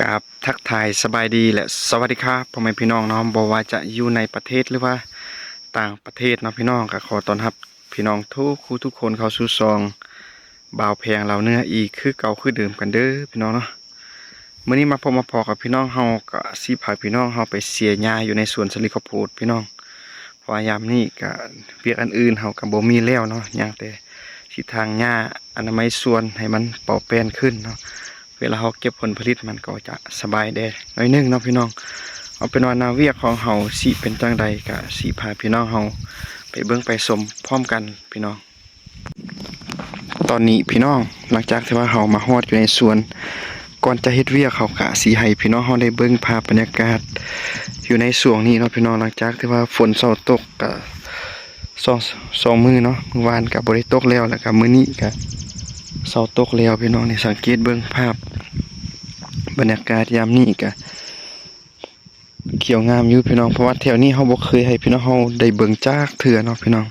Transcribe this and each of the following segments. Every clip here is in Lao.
ກາບທັກທາຍສະບາຍດີ ແລະ ສະຫວັດດີຄັບ ພໍ່ແມ່ພີ່ນ້ອງເນາະ, ບໍ່ວ່າຈະຢູ່ໃນປະເທດ ຫຼືວ່າຕ່າງປະເທດເນາະພີ່ນ້ອງ, ກໍຂໍຕ້ອນຮັບພີ່ນ້ອງທຸກຜູ້ທຸກຄົນເຂົ້າສູ່ຊ່ອງບ່າວແພງລາວເໜືອອີກຄືເກົ່າຄືເດີມກັນເດີພີ່ນ້ອງເນາະ. ມື້ນີ້ມາພົບມາພໍ້ກັບພີ່ນ້ອງເຮົາ ກໍຊິພາພີ່ນ້ອງເຮົາໄປເສຍຫຍ້າຢູ່ໃນສວນສາລີເຂົ້າໂພດພີ່ນ້ອງ. ເພາະວ່າຍາມນີ້ກະວຽກອັນອື່ນເຮົາກະບໍ່ມີແລ້ວເນາະ, ຍັງແຕ່ຊິຖາງຫຍ້າອະນາໄມສວນໃຫ້ມັນເປົ່າແປ້ນຂຶ້ນເນາະ. ເວລາເຮົາເກັບຜົນຜະລິດມັນກໍຈະສະບາຍແດ່ໜ້ອຍໜຶ່ງເນາະພີ່ນ້ອງ. ເອົາເປັນວ່າໜ້າວຽກຂອງເຮົາຊິເປັນຈັ່ງໃດ ກະຊິພາພີ່ນ້ອງເຮົາໄປເບິ່ງໄປຊົມພ້ອມກັນພີ່ນ້ອງ. ຕອນນີ້ພີ່ນ້ອງ ຫຼັງຈາກທີ່ວ່າເຮົາມາຮອດຢູ່ໃນສວນ ກ່ອນຈະເຮັດວຽກ ເຮົາກະຊິໃຫ້ພີ່ນ້ອງເຮົາໄດ້ເບິ່ງພາບບັນຍາກາດຢູ່ໃນຊ່ວງນີ້ເນາະພີ່ນ້ອງ. ຫຼັງຈາກທີ່ວ່າຝົນເຊົາຕົກກະສອງ ສອງມື້ເນາະ, ມື້ວານກະບໍ່ໄດ້ຕົກແລ້ວ ແລ້ວກະມື້ນີ້ກະເຊົາຕົກແລ້ວພີ່ນ້ອງ. ນີ້ສັງເກດເບິ່ງພາບບັນຍາກາດຍາມນີ້ກະ ຂຽວງາມຢູ່ພີ່ນ້ອງ, ເພາະວ່າແຖວນີ້ເຮົາບໍ່ເຄີຍໃຫ້ພີ່ນ້ອງເຮົາໄດ້ເບິ່ງຈັກເທື່ອເນາະພີ່ນ້ອງ.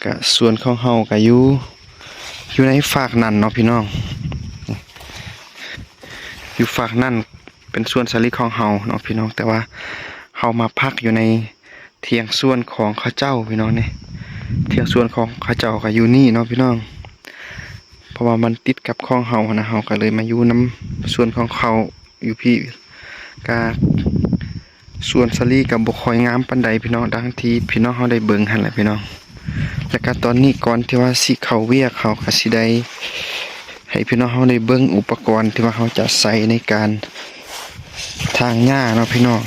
ກະສວນຂອງເຮົາກະຢູ່ ຢູ່ໃນຟາກນັ້ນເນາະພີ່ນ້ອງ, ຢູ່ຟາກນັ້ນເປັນສວນສາລີຂອງເຮົາເນາະພີ່ນ້ອງ, ແຕ່ວ່າເຮົາມາພັກຢູ່ໃນຖຽງສວນຂອງເຂົາເຈົ້າພີ່ນ້ອງ. ນີ້ຖຽງສວນຂອງເຂົາເຈົ້າກະຢູ່ນີ້ເນາະພີ່ນ້ອງ, ເພາະວ່າມັນຕິດກັບຂອງເຮົາຫັ້ນນະ, ເຮົາກະເລີຍມາຢູ່ນຳສວນຂອງເຂົາ ຢູ່ພີ້ກະສວນສາລີກະບໍ່ຄ່ອຍງາມປານໃດພີ່ນ້ອງ, ດັ່ງທີ່ພີ່ນ້ອງເຮົາໄດ້ເບິ່ງຫັ້ນແຫຼະພີ່ນ້ອງ. ແລ້ວກະຕອນນີ້ກ່ອນທີ່ວ່າຊິເຂົ້າວຽກ ເຮົາກະຊິໄດ້ໃຫ້ພີ່ນ້ອງເຮົາໄດ້ເບິ່ງອຸປະກອນທີ່ວ່າເຮົາຈະໃຊ້ໃນການຖາງຫຍ້າເນາະພີ່ນ້ອງ.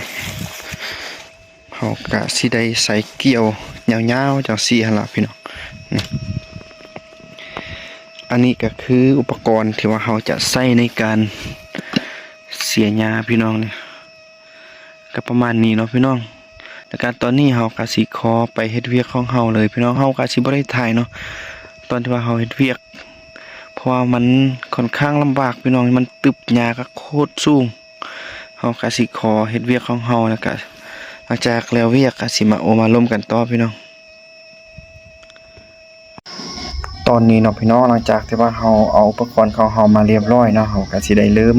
ເຮົາກະຊິໄດ້ໃຊ້ກ່ຽວຍາວໆ ຈັ່ງຊີ້ຫັ້ນລະພີ່ນ້ອງ. ອັນນີ້ກະຄືອຸປະກອນທີ່ວ່າເຮົາຈະໃຊ້ໃນການເສຍຫຍ້າພີ່ນ້ອງ, ນີ້ກະປະມານນີ້ເນາະພີ່ນ້ອງ. ແລ້ວກະຕອນນີ້ເຮົາກະຊິຂໍໄປເຮັດວຽກຂອງເຮົາເລີຍພີ່ນ້ອງ, ເຮົາກະຊິບໍ່ໄດ້ຖ່າຍເນາະ ຕອນທີ່ວ່າເຮົາເຮັດວຽກ ເພາະວ່າມັນຂ້ອນຂ້າງລຳບາກພີ່ນ້ອງ, ມັນຕຶບຫຍ້າກະໂຄດສູງ. ເຮົາກະຊິຂໍເຮັດວຽກຂອງເຮົາ ແລ້ວກະຫຼັງຈາກແລ້ວວຽກກະຊິມາໂອ້ມາລົມກັນຕໍ່ພີ່ນ້ອງ. ຕອນນີ້ເນາະພີ່ນ້ອງ ຫຼັງຈາກທີ່ວ່າເຮົາເອົາອຸປະກອນຂອງເຮົາມາລຽບຮ້ອຍເນາະ, ເຮົາກະຊິໄດ້ເລີ່ມ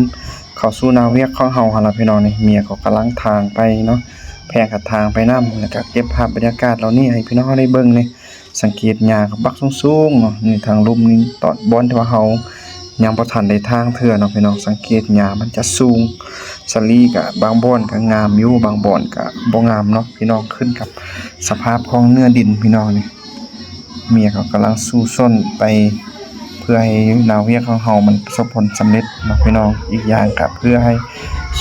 ເຂົ້າສູ່ໜ້າວຽກຂອງເຮົາຫັ້ນລະພີ່ນ້ອງ. ນີ້ເມຍກໍກຳລັງຖາງໄປເນາະ, ແພກະຖາງໄປນຳ ແລ້ວກະເກັບພາບບັນຍາກາດເຫຼົ່ານີ້ໃຫ້ພີ່ນ້ອງເຮົາໄດ້ເບິ່ງ. ນີ້ ສັງເກດຫຍ້າກະບັກສູງໆເນາະ, ນີ້ທາງລຸ່ມນີ້ ຕອນບ່ອນທີ່ວ່າເຮົາຍັງບໍ່ທັນໄດ້ຖາງເທື່ອເນາະພີ່ນ້ອງ. ສັງເກດຫຍ້າມັນຈະສູງ, ສາລີກະບາງບ່ອນກະງາມຢູ່ ບາງບ່ອນກະບໍ່ງາມເນາະພີ່ນ້ອງ, ຂຶ້ນກັບສະພາບຂອງເນື້ອດິນພີ່ນ້ອງ. ນີ້ເມຍເຂົາກຳລັງສູ້ຊົນໄປ ເພື່ອໃຫ້ໜ້າວຽກຂອງເຮົາມັນປະສົບຜົນສຳເລັດເນາະພີ່ນ້ອງ. ອີກຢ່າງກະເພື່ອໃຫ້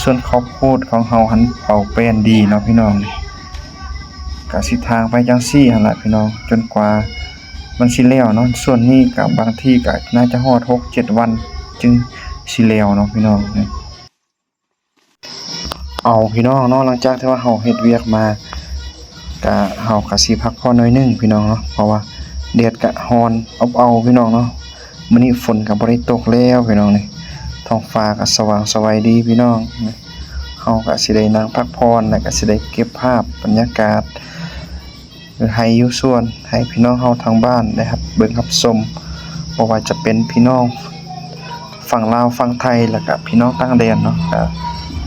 ສວນເຂົ້າໂພດຂອງເຮົາຫັ້ນເປົ່າແປ້ນດີເນາະພີ່ນ້ອງ. ກະຊິຖາງໄປຈັ່ງຊີ້ຫັ້ນລະພີ່ນ້ອງ ຈົນກວ່າມັນຊິແລ້ວເນາະ. ສ່ວນນີ້ກະບາງທີກະໜ້າຈະຮອດຫົກເຈັດວັນຈຶ່ງຊິແລ້ວເນາະພີ່ນ້ອງ. ເອົາພີ່ນ້ອງເນາະ ຫຼັງຈາກທີ່ວ່າເຮົາເຮັດວຽກມາ ກະເຮົາກະຊິພັກຜ່ອນໜ້ອຍໜຶ່ງພີ່ນ້ອງເນາະ, ເພາະວ່າແດດກະຮ້ອນອົບເອົາພີ່ນ້ອງເນາະ. ມື້ນີ້ຝົນກະບໍ່ໄດ້ຕົກແລ້ວພີ່ນ້ອງ, ນີ້ທ້ອງຟ້າກະສະຫວ່າງສະໄຫວດີພີ່ນ້ອງ. ເຮົາກະຊິໄດ້ນັ່ງພັກຜ່ອນ ແລ້ວກະຊິໄດ້ເກັບພາບບັນຍາກາດໄຮ່ຢູ່ສວນ ໃຫ້ພີ່ນ້ອງເຮົາທາງບ້ານໄດ້ຮັບເບິ່ງຮັບຊົມ, ບໍ່ວ່າຈະເປັນພີ່ນ້ອງຝັ່ງລາວຝັ່ງໄທ ແລ້ວກະພີ່ນ້ອງຕ່າງແດນເນາະ, ກະ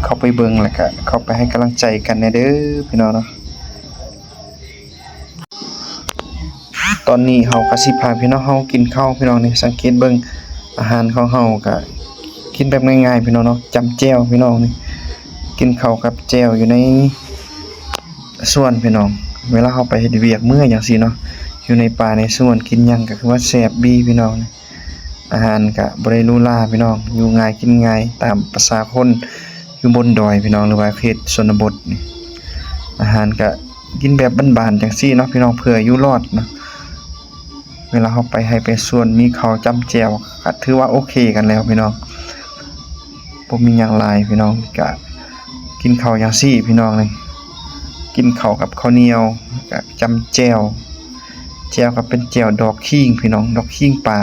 ເຂົ້າໄປເບິ່ງ ແລ້ວກະເຂົ້າໄປໃຫ້ກຳລັງໃຈກັນແດ່ເດີພີ່ນ້ອງເນາະ. ຕອນນີ້ເຮົາກະຊິພາພີ່ນ້ອງເຮົາກິນເຂົ້າພີ່ນ້ອງ. ນີ້ສັງເກດເບິ່ງອາຫານຂອງເຮົາກະກິນແບບງ່າຍໆພີ່ນ້ອງເນາະ, ຈ້ຳແຈ່ວພີ່ນ້ອງ. ນີ້ກິນເຂົ້າກັບແຈ່ວຢູ່ໃນສວນພີ່ນ້ອງ. ເວລາເຮົາໄປເຮັດວຽກເມື່ອຍຈັ່ງຊີ້ເນາະ ຢູ່ໃນປ່າໃນສວນ ກິນຫຍັງກະຄືວ່າແຊບບີພີ່ນ້ອງ. ອາຫານກະບໍ່ໄດ້ຫຼູຫຼາພີ່ນ້ອງ, ຢູ່ງ່າຍກິນງ່າຍຕາມປະສາຄົນຢູ່ບົນດອຍພີ່ນ້ອງ ຫຼືວ່າເຂດຊົນນະບົດ. ອາຫານກະກິນແບບບ້ານໆຈັ່ງຊີ້ເນາະພີ່ນ້ອງ ເພື່ອຢູ່ລອດເນາະ. ເວລາເຮົາໄປໄຮ່ໄປສວນ ມີເຂົ້າຈ້ຳແຈ່ວກະຖືວ່າໂອເຄກັນແລ້ວພີ່ນ້ອງ, ບໍ່ມີຫຍັງຫຼາຍພີ່ນ້ອງ. ກະກິນເຂົ້າຈັ່ງຊີ້ພີ່ນ້ອງ, ນີ້ກິນເຂົ້າກັບເຂົ້າໜຽວ ກະຈ້ຳແຈ່ວ. ແຈ່ວກະເປັນແຈ່ວດອກຂີງພີ່ນ້ອງ, ດອກຂີງປ່າ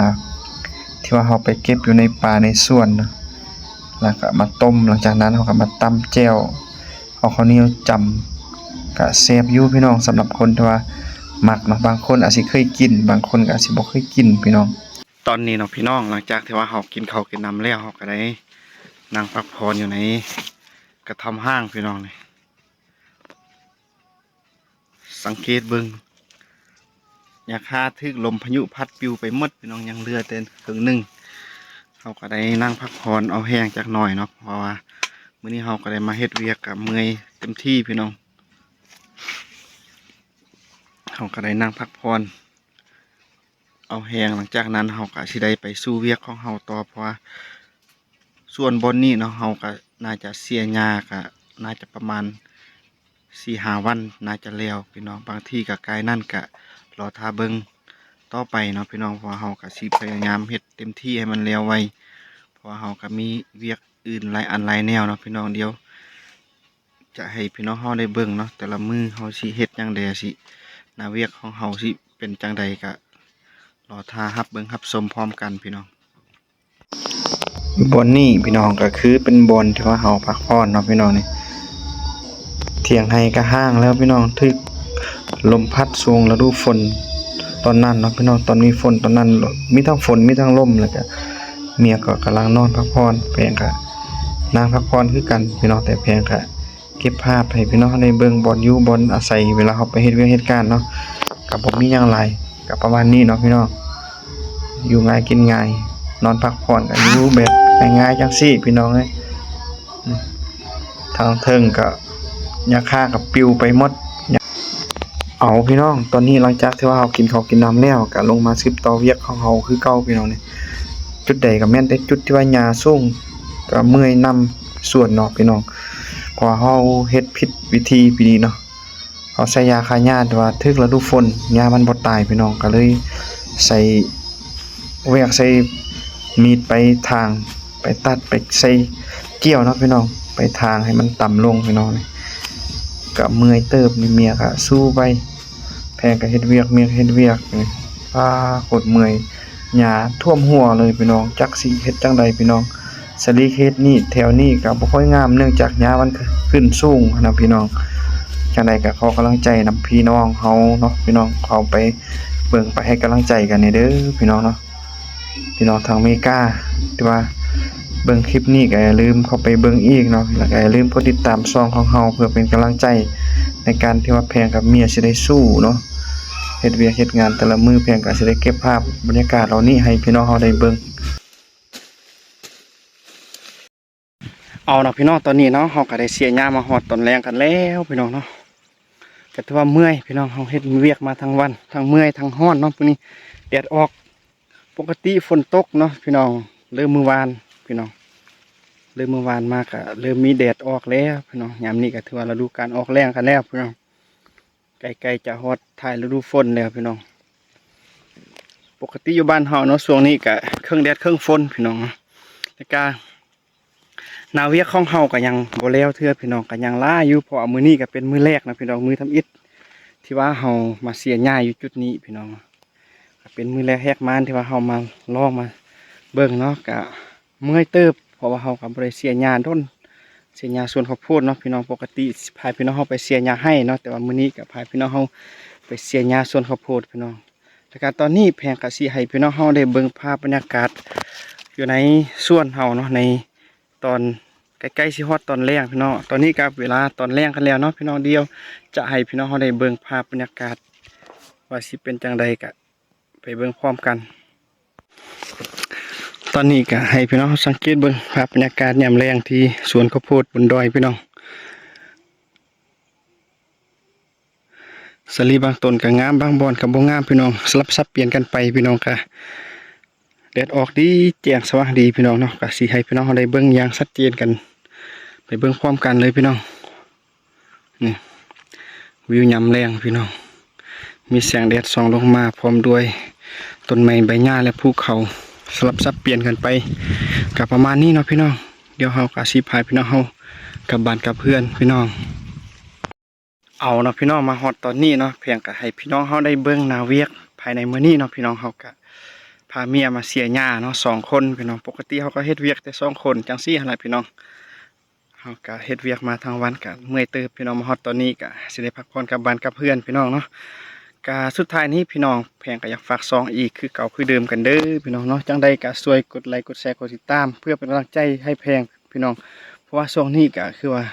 ທີ່ວ່າເຮົາໄປເກັບຢູ່ໃນປ່າໃນສວນເນາະ ແລ້ວກະມາຕົ້ມ. ຫຼັງຈາກນັ້ນເຮົາກະມາຕຳແຈ່ວ ເອົາເຂົ້າໜຽວຈ້ຳ ກະແຊບຢູ່ພີ່ນ້ອງ. ສຳລັບຄົນທີ່ວ່າມັກເນາະ, ບາງຄົນອາດຊິເຄີຍກິນ ບາງຄົນກະອາດຊິບໍ່ເຄີຍກິນພີ່ນ້ອງ. ຕອນນີ້ເນາະພີ່ນ້ອງ ຫຼັງຈາກທີ່ວ່າເຮົາກິນເຂົ້າກິນນ້ຳແລ້ວ ເຮົາກະໄດ້ ນັ່ງພັກຜ່ອນຢູ່ໃນກະທ່ອມຮ້າງພີ່ນ້ອງນີ້ ສັງເກດເບິ່ງ ຫຍ້າຄາຖືກລົມພາຍຸພັດປິວໄປໝົດພີ່ນ້ອງ ຍັງເຫຼືອແຕ່ເຄິ່ງໜຶ່ງ. ເຮົາກໍໄດ້ນັ່ງພັກຜ່ອນເອົາແຮງຈັກໜ່ອຍເນາະ ເພາະວ່າມື້ນີ້ເຮົາກໍໄດ້ມາເຮັດວຽກ ກໍເມື່ອຍເຕັມທີ່ພີ່ນ້ອງ. ເຮົາກໍໄດ້ນັ່ງພັກຜ່ອນເອົາແຮງ ຫຼັງຈາກນັ້ນເຮົາກໍຊິໄດ້ໄປສູ່ວຽກຂອງເຮົາຕໍ່ ເພາະວ່າສ່ວນບ່ອນນີ້ເນາະ ເຮົາກໍໜ້າຈະເສຍຫຍ້າ ກໍໜ້າຈະປະມານສີ່ຫ້າວັນ ໜ້າຈະແລ້ວພີ່ນ້ອງ ບາງທີກໍກາຍນັ້ນ ກໍລໍຖ້າເບິ່ງຕໍ່ໄປເນາະພີ່ນ້ອງ ເພາະວ່າເຮົາກໍຊິພະຍາຍາມເຮັດເຕັມທີ່ໃຫ້ມັນແລ້ວໄວ ເພາະວ່າເຮົາກໍມີວຽກອື່ນຫຼາຍອັນຫຼາຍແນວເນາະພີ່ນ້ອງ. ດຽວ ຈະໃຫ້ພີ່ນ້ອງເຮົາໄດ້ເບິ່ງເນາະ ແຕ່ລະມື້ເຮົາຊິເຮັດຫຍັງແດ່ ຊິ ໜ້າວຽກຂອງເຮົາຊິເປັນຈັ່ງໃດ ກະລໍຖ້າຮັບເບິ່ງຮັບຊົມພ້ອມກັນພີ່ນ້ອງ. ບ່ອນນີ້ພີ່ນ້ອງ ກະຄືເປັນບ່ອນທີ່ວ່າເຮົາພັກຜ່ອນເນາະພີ່ນ້ອງນີ້ ຖຽງໄຮ່ກະຮ້າງແລ້ວພີ່ນ້ອງ ຖືກລົມພັດຊ່ວງລະດູຝົນຕອນນັ້ນເນາະພີ່ນ້ອງ ຕອນມີຝົນຕອນນັ້ນ ມີທັງຝົນມີທັງລົມ ແລ້ວກະເມຍກໍກຳລັງນອນພັກຜ່ອນ ແພງກະນັ່ງພັກຜ່ອນຄືກັນພີ່ນ້ອງ ແຕ່ແພງກະ ເກັບພາບໃຫ້ພີ່ນ້ອງເຮົາໄດ້ເບິ່ງບ່ອນຢູ່ບ່ອນອາໄສ ເວລາເຮົາໄປເຮັດວຽກເຮັດການເນາະ ກໍບໍ່ມີຫຍັງຫຼາຍ ກໍປະມານນີ້ເນາະພີ່ນ້ອງ. ຢູ່ງ່າຍກິນງ່າຍ ນອນພັກຜ່ອນ ກໍຢູ່ແບບງ່າຍໆຈັ່ງຊີ້ພີ່ນ້ອງເອີຍ. ທາງເທິງກໍຫຍ້າຄາກໍປິວໄປໝົດ. ເອົາພີ່ນ້ອງ ຕອນນີ້ຫຼັງຈາກທີ່ວ່າເຮົາກິນເຂົ້າກິນນ້ຳແລ້ວ ກໍລົງມາສືບຕໍ່ວຽກຂອງເຮົາຄືເກົ່າພີ່ນ້ອງເອີຍ. ຈຸດໃດກໍແມ່ນແຕ່ຈຸດທີ່ວ່າຫຍ້າສູງ ກໍເມື່ອຍນຳສວນເນາະພີ່ນ້ອງ ເພາະວ່າເຮົາເຮັດຜິດວິທີປີນີ້ເນາະ. ເຮົາໃສ່ຢາຂ້າຫຍ້າ ແຕ່ວ່າຖືກລະດູຝົນ ຫຍ້າມັນບໍ່ຕາຍພີ່ນ້ອງ ກໍເລີຍໃສ່ແຫວກ ໃສ່ມີດໄປຖາງ ໄປຕັດ ໄປໃສ່ກ່ຽວເນາະພີ່ນ້ອງ ໄປຖາງໃຫ້ມັນຕ່ຳລົງພີ່ນ້ອງ. ກໍເມື່ອຍເຕີບນີ້ ເມຍກໍສູ້ໄປ ແພງກໍເຮັດວຽກ ເມຍກໍເຮັດວຽກນີ້ ອາ ໂຄດເມື່ອຍ. ຫຍ້າຖ້ວມຫົວເລີຍພີ່ນ້ອງ ຈັກຊິເຮັດຈັ່ງໃດພີ່ນ້ອງ. ສະຫຼີກເຂດນີ້ ແຖວນີ້ກໍບໍ່ຄ່ອຍງາມ ເນື່ອງຈາກຫຍ້າມັນຂຶ້ນສູງຫັ້ນນະພີ່ນ້ອງ. ຈັ່ງໃດກໍຂໍກຳລັງໃຈນຳພີ່ນ້ອງເຮົາເນາະພີ່ນ້ອງ ເຂົ້າໄປເບິ່ງ ໄປໃຫ້ກຳລັງໃຈກັນແດ່ເດີພີ່ນ້ອງເນາະ. ພີ່ນ້ອງທາງເມກາທີ່ວ່າເບິ່ງຄລິບນີ້ ກໍຢ່າລືມເຂົ້າໄປເບິ່ງອີກເນາະ ແລ້ວກໍຢ່າລືມກົດຕິດຕາມຊ່ອງຂອງເຮົາ ເພື່ອເປັນກຳລັງໃຈໃນການທີ່ວ່າແພງກັບເມຍຊິໄດ້ສູ້ເນາະ ເຮັດວຽກເຮັດງານແຕ່ລະມື້. ແພງກໍຊິໄດ້ເກັບພາບບັນຍາກາດເຫຼົ່ານີ້ໃຫ້ພີ່ນ້ອງເຮົາໄດ້ເບິ່ງ. ເອົາເນາະພີ່ນ້ອງ ຕອນນີ້ເນາະ ເຮົາກໍໄດ້ເສຍຫຍ້າມາຮອດຕອນແລງກັນແລ້ວພີ່ນ້ອງເນາະ. ກໍຖືວ່າເມື່ອຍພີ່ນ້ອງ ເຮົາເຮັດວຽກມາທັງວັນ ທັງເມື່ອຍທັງຮ້ອນເນາະ. ມື້ນີ້ແດດອອກ ປົກກະຕິຝົນຕົກເນາະພີ່ນ້ອງ ເລີ່ມມື້ວານພີ່ນ້ອງ ເລີ່ມມື້ວານມາກໍເລີ່ມມີແດດອອກແລ້ວພີ່ນ້ອງ. ຍາມນີ້ກໍຖືວ່າລະດູການອອກແລ້ງກັນແລ້ວພີ່ນ້ອງ ໃກ້ໆຈະຮອດທ້າຍລະດູຝົນແລ້ວພີ່ນ້ອງ. ປົກກະຕິຢູ່ບ້ານເຮົາເນາະ ຊ່ວງນີ້ກະເຄິ່ງແດດເຄິ່ງຝົນພີ່ນ້ອງ ແລ້ວກະໜ້າວຽກຂອງເຮົາກະຍັງບໍ່ແລ້ວເທື່ອພີ່ນ້ອງ ກະຍັງຫຼາຍຢູ່ ເພາະວ່າມື້ນີ້ກະເປັນມື້ແລກນະພີ່ນ້ອງ ມື້ທຳອິດທີ່ວ່າເຮົາມາເສຍຫຍ້າຢູ່ຈຸດນີ້ພີ່ນ້ອງ. ກະເປັນມື້ແລກແຮກມານທີ່ວ່າເຮົາມາລອງມາເບິ່ງເນາະ ກະ ເມື່ອຍເຕີບ ເພາະວ່າເຮົາກໍບໍ່ໄດ້ເສຍຫຍ້າດົນ ເສຍຫຍ້າສວນເຂົ້າໂພດເນາະພີ່ນ້ອງ. ປົກກະຕິພາພີ່ນ້ອງເຮົາໄປເສຍຫຍ້າໄຮ່ເນາະ ແຕ່ວ່າມື້ນີ້ກໍພາພີ່ນ້ອງເຮົາໄປເສຍຫຍ້າສວນເຂົ້າໂພດພີ່ນ້ອງ. ແລ້ວກໍຕອນນີ້ແພງກໍຊິໃຫ້ພີ່ນ້ອງເຮົາໄດ້ເບິ່ງພາບບັນຍາກາດຢູ່ໃນສວນເຮົາເນາະ ໃນຕອນໃກ້ໆຊິຮອດຕອນແລງພີ່ນ້ອງ. ຕອນນີ້ກໍເວລາຕອນແລງກັນແລ້ວເນາະພີ່ນ້ອງ. ດຽວຈະໃຫ້ພີ່ນ້ອງເຮົາໄດ້ເບິ່ງພາບບັນຍາກາດວ່າຊິເປັນຈັ່ງໃດ ກະ ໄປເບິ່ງພ້ອມກັນ. ຕອນນີ້ກໍໃຫ້ພີ່ນ້ອງເຮົາສັງເກດເບິ່ງພາບບັນຍາກາດຍາມແລງທີ່ສວນເຂົ້າໂພດບົນດອຍພີ່ນ້ອງ. ສາລີບາງຕົ້ນກໍງາມ ບາງບ່ອນກໍບໍ່ງາມພີ່ນ້ອງ ສະຫຼັບສັບປ່ຽນກັນໄປພີ່ນ້ອງ. ກະແດດອອກດີ ແຈ້ງສະຫວ່າງດີພີ່ນ້ອງເນາະ. ກະຊິໃຫ້ພີ່ນ້ອງເຮົາໄດ້ເບິ່ງຢ່າງຊັດເຈນກັນ ໄປເບິ່ງພ້ອມກັນເລີຍພີ່ນ້ອງ. ນີ້ ວິວຍາມແລງພີ່ນ້ອງ ມີແສງແດດສ່ອງລົງມາ ພ້ອມດ້ວຍຕົ້ນໄມ້ໃບຫຍ້າ ແລະ ພູເຂົາ ສະຫຼັບສັບປ່ຽນກັນໄປ. ກະປະມານນີ້ເນາະພີ່ນ້ອງ. ດຽວເຮົາກະຊິພາພີ່ນ້ອງເຮົາກັບບ້ານກັບເຮືອນພີ່ນ້ອງ. ເອົາເນາະພີ່ນ້ອງ ມາຮອດຕອນນີ້ເນາະ ພຽງກະໃຫ້ພີ່ນ້ອງເຮົາໄດ້ເບິ່ງໜ້າວຽກພາຍໃນມື້ນີ້ເນາະພີ່ນ້ອງ. ເຮົາກະພາເມຍມາເສຍຫຍ້າເນາະ ສອງຄົນພີ່ນ້ອງ. ປົກກະຕິເຮົາກໍເຮັດວຽກແຕ່ສອງຄົນຈັ່ງຊີ້ຫັ້ນລະພີ່ນ້ອງ. ເຮົາກະເຮັດວຽກມາທັງວັນກະເມື່ອຍເຕີບພີ່ນ້ອງ. ມາຮອດຕອນນີ້ກະຊິໄດ້ພັກຜ່ອນກັບບ້ານກັບເຮືອນພີ່ນ້ອງເນາະ. ກະສຸດທ້າຍນີ້ພີ່ນ້ອງ ແພງກະຢາກຝາກຊ່ອງອີກຄືເກົ່າຄືເດີມກັນເດີພີ່ນ້ອງເນາະ. ຈັ່ງໃດກະຊ່ວຍກົດໄລ ກົດແຊ ກົດຕິດຕາມ ເພື່ອເປັນກຳລັງໃຈໃຫ້ແພງ ພີ່ນ້ອງ ເພາະວ່າຊ່ວງນີ້ກະຄືວ່າ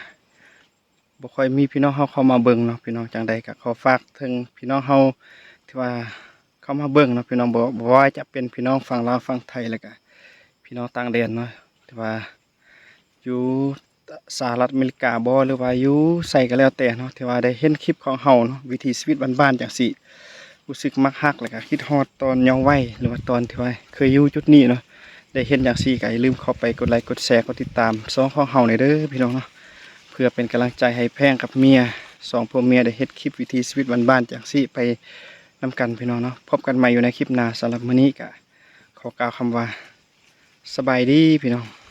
ບໍ່ຄ່ອຍມີພີ່ນ້ອງເຮົາເຂົ້າມາເບິ່ງເນາະ ພີ່ນ້ອງ. ຈັ່ງໃດກະຂໍຝາກເຖິງພີ່ນ້ອງເຮົາທີ່ວ່າເຂົ້າມາເບິ່ງເນາະ ພີ່ນ້ອງ ບໍ່ ບໍ່ວ່າຈະເປັນພີ່ນ້ອງຝັ່ງລາວ ຝັ່ງໄທ ແລ້ວກະພີ່ນ້ອງຕ່າງແດນເນາະ ທີ່ວ່າຢູ່ສະຫະລັດອາເມລິກາບໍ ຫຼືວ່າຢູ່ໃສກະແລ້ວແຕ່ເນາະ ທີ່ວ່າໄດ້ເຫັນຄລິບຂອງເຮົາເນາະ ວິຖີຊີວິດບ້ານໆ ຈັ່ງຊີ້ ຮູ້ສຶກມັກຮັກ ແລ້ວກະຄິດຮອດຕອນເຍົາໄວ ຫຼືວ່າຕອນທີ່ວ່າເຄີຍຢູ່ຈຸດນີ້ເນາະ. ໄດ້ເຫັນຈັ່ງຊີ້ກະຢ່າລືມເຂົ້າໄປກົດໄລ ກົດແຊ ກົດຕິດຕາມຊ່ອງຂອງເຮົາແດ່ເດີພີ່ນ້ອງເນາະ ເພື່ອເປັນກຳລັງໃຈໃຫ້ແພງກັບເມຍ ສອງຜົວເມຍໄດ້ເຮັດຄລິບວິຖີຊີວິດບ້ານໆ ຈັ່ງຊີ້ໄປນຳກັນພີ່ນ້ອງເນາະ. ພົບກັນໃໝ່ຢູ່ໃນຄລິບໜ້າ ສຳລັບມື້ນີ້ກະຂໍກ່າວຄຳວ່າ ສະບາຍດີພີ່ນ້ອງ.